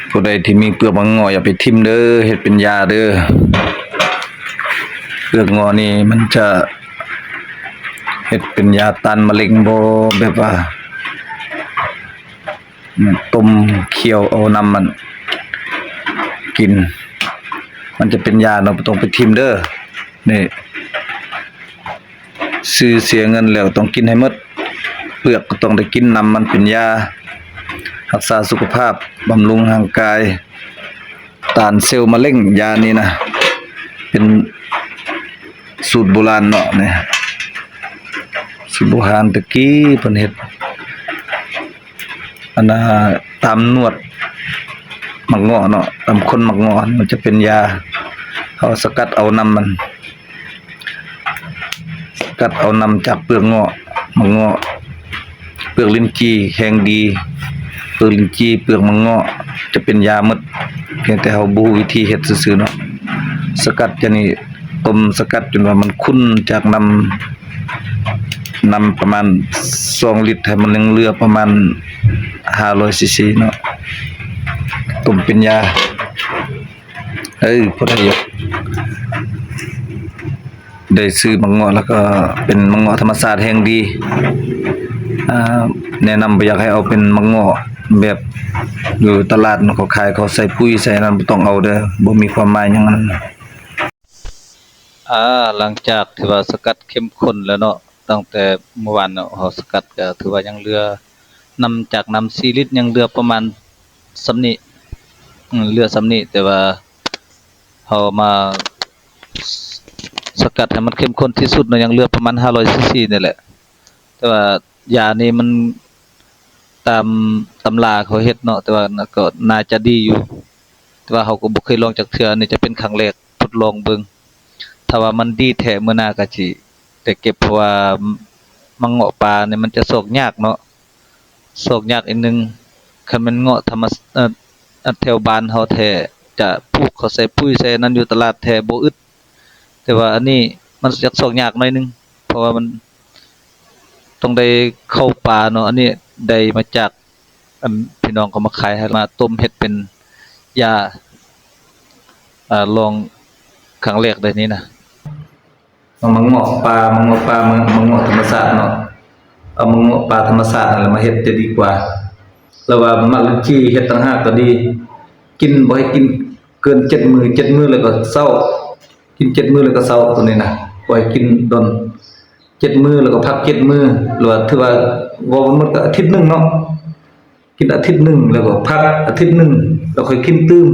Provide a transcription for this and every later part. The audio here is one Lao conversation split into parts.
ຜູ້ໃດທີ່ມີເປືອກໝາກເງາະຢ່າໄປຖິ້ມເດີ ເຮັດເປັນຢາເດີ. ເປືອກເງາະນີ້ມັນຈະເຮັດເປັນຢາຕ້ານມະເລັງບໍ່ ແບບວ່າ ອືມ ຕົ້ມຂ້ຽວເອົານ້ຳມັນກິນ ມັນຈະເປັນຢາເນາະ ບໍ່ຕ້ອງໄປຖິ້ມເດີ. ນີ້ ຊື້ເສຍເງິນແລ້ວຕ້ອງກິນໃຫ້ໝົດ ເປືອກກໍຕ້ອງໄດ້ກິນ ນ້ຳມັນເປັນຢາ ຮັກສາສຸຂະພາບ ບຳລຸງຮ່າງກາຍ ຕ້ານເຊວມະເລັງ ຢານີ້ນະ ເປັນສູດໂບລານເນາະ ນີ້ ສູດໂບຮານແຕ່ກີ້ເພິ່ນເຮັດ ອັນນ່າ ຕາມໜວດໝາກເງາະເນາະ ຕາມຂົນໝາກເງາະ ມັນຈະເປັນຢາ ເຮົາສະກັດເອົານ້ຳມັນ ສະກັດເອົານ້ຳຈາກເປືອກເງາະ ໝາກເງາະ ເປືອກລິນຈີ່ແຮງດີ ເປືອກລິນຈີ່ ເປືອກໝາກເງາະ ຈະເປັນຢາໝົດ ພຽງແຕ່ເຮົາບໍ່ຮູ້ວິທີເຮັດຊື່ໆເນາະ. ສະກັດຈາກນີ້ ຕົ້ມສະກັດຈົນວ່າມັນຂຸ່ນຈາກນ້ຳ ນ້ຳປະມານສອງລິດ ໃຫ້ມັນຍັງເຫຼືອປະມານຫ້າຮ້ອຍຊີຊີເນາະ ຕົ້ມເປັນຢາ. ເອີ ຜູ້ໃດຢາກໄດ້ຊື້ໝາກເງາະ ແລ້ວກໍເປັນໝາກເງາະທຳມະຊາດແຮງດີ ອາ ແນະນຳ ບໍ່ຢາກໃຫ້ເອົາເປັນໝາກເງາະແບບຢູ່ຕະຫຼາດເນາະ ເຂົາຂາຍ ເຂົາໃສ່ປຸ໋ຍໃສ່ນັ້ນ ບໍ່ຕ້ອງເອົາເດີ ບໍ່ມີຄວາມໝາຍຫຍັງນັ້ນ. ອາ ຫຼັງຈາກທີ່ວ່າສະກັດເຂັ້ມຂຸ້ນແລ້ວເນາະ ຕັ້ງແຕ່ມື້ວານເນາະ ເຮົາສະກັດກໍຖືວ່າຍັງເຫຼືອ ນ້ຳຈາກນ້ຳສີ່ລິດ ຍັງເຫຼືອປະມານສ່ຳນີ້ ເຫຼືອສ່ຳນີ້ ແຕ່ວ່າເຮົາມາສະກັດໃຫ້ມັນເຂັ້ມຂຸ້ນທີ່ສຸດເນາະ ຍັງເຫຼືອປະມານຫ້າຮ້ອຍຊີຊີນີ້ແຫຼະ. ແຕ່ວ່າຢານີ້ມັນຕາມຕຳລາເຂົາເຮັດເນາະ ແຕ່ວ່າກໍໜ້າຈະດີຢູ່ ແຕ່ວ່າເຮົາກໍບໍ່ເຄີຍລອງຈັກເທື່ອ ອັນນີ້ຈະເປັນຄັ້ງແລກ ທົດລອງເບິ່ງ ຖ້າວ່າມັນດີແທ້ ມື້ໜ້າກໍຊິໄດ້ເກັບ ເພາະວ່າໝາກເງາະປ່ານີ້ມັນຈະຊອກຍາກເນາະ ຊອກຍາກອີກໜຶ່ງ. ຄັນແມ່ນເງາະທຳມະ ເອີ ແຖວບ້ານເຮົາແທ້ ຈະປູກເຂົາໃສ່ປຸ໋ຍໃສ່ນັ້ນຢູ່ຕະຫຼາດແທ້ບໍ່ອຶດ ແຕ່ວ່າອັນນີ້ມັນຈະຊອກຍາກໜ້ອຍໜຶ່ງ ເພາະວ່າມັນຕ້ອງໄດ້ເຂົ້າປ່າເນາະ. ອັນນີ້ໄດ້ມາຈາກ ອັນ ພີ່ນ້ອງເຂົາມາຂາຍ ໃຫ້ມາຕົ້ມເຮັດເປັນຢາ ອາ ລອງຄັ້ງແລກເດ້ນີ້ນະ. ໝາກເງາະປ່າ ໝາກເງາະປ່າ ໝາກເງາະທຳມະຊາດເນາະ ເອົາໝາກເງາະປ່າທຳມະຊາດຫັ້ນແຫຼະມາເຮັດຈະດີກວ່າ ແລ້ວວ່າໝາກລິນຈີ່ເຮັດຕ່າງຫາກກໍດີ ກິນ ບໍ່ໃຫ້ກິນເກີນເຈັດມື້ ເຈັດມື້ແລ້ວກໍເຊົາ ກິນເຈັດມື້ແລ້ວກໍເຊົາ ໂຕນີ້ນະ ບໍ່ໃຫ້ກິນດົນ ເຈັດມື້ແລ້ວກໍພັກເຈັດມື້ ຫຼືວ່າຖືວ່າເວົ້າໝົດກໍອາທິດໜຶ່ງເນາະ ກິນອາທິດໜຶ່ງ ແລ້ວກໍພັກອາທິດໜຶ່ງ ແລ້ວຄ່ອຍກິນຕື່ມ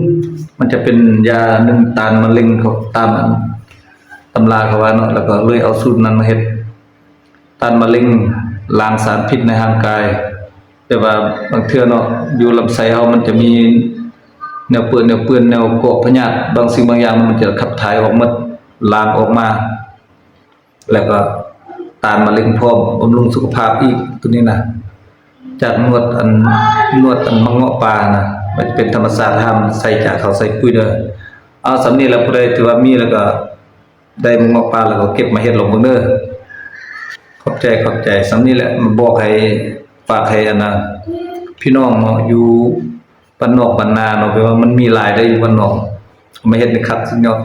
ມັນຈະເປັນຢາໜຶ່ງຕ້ານມະເລັງ ເຂົາຕາມອັນຕຳລາເຂົາວ່າເນາະ ແລ້ວກໍເລີຍເອົາສູດນັ້ນມາເຮັດ ຕ້ານມະເລັງ ລ້າງສານພິດໃນຮ່າງກາຍ. ແຕ່ວ່າບາງເທື່ອເນາະ ຢູ່ລຳໄສ້ເຮົາມັນຈະມີແນວເປື້ອນ ແນວເປື້ອນ ແນວເກາະພະຍາດ ບາງສິ່ງບາງຢ່າງ ມັນຈະຂັບຖ່າຍອອກໝົດ ລ້າງອອກມາ ແລ້ວກໍຕ້ານມະເລັງພ້ອມ ບຳລຸງສຸຂະພາບອີກ ໂຕນີ້ນະ ຈາກນວດອັນ ນວດອັນໝາກເງາະປ່ານະ ມັນຈະເປັນທຳມະຊາດ ຫ້າມໃສ່ຢາເຂົາໃສ່ປຸ໋ຍເດີ. ເອົາ ສ່ຳນີ້ແຫຼະ ຜູ້ໃດທີ່ວ່າມີແລ້ວກໍ ໄດ້ໝາກເງາະປ່າແລ້ວກໍເກັບມາເຮັດລອງເບິ່ງເດີ. ຂອບໃຈ ຂອບໃຈ. ສ່ຳນີ້ແຫຼະ ມາບອກໃຫ້ ຝາກໃຫ້ອັນນ່າ ພີ່ນ້ອງເນາະ ຢູ່ບ້ານນອກບ້ານນາເນາະ ແປວ່າມັນມີຫຼາຍເດ້ ຢູ່ບ້ານນອກ ເອົາມາເຮັດນີ້ຄັກສຸດຍອດ.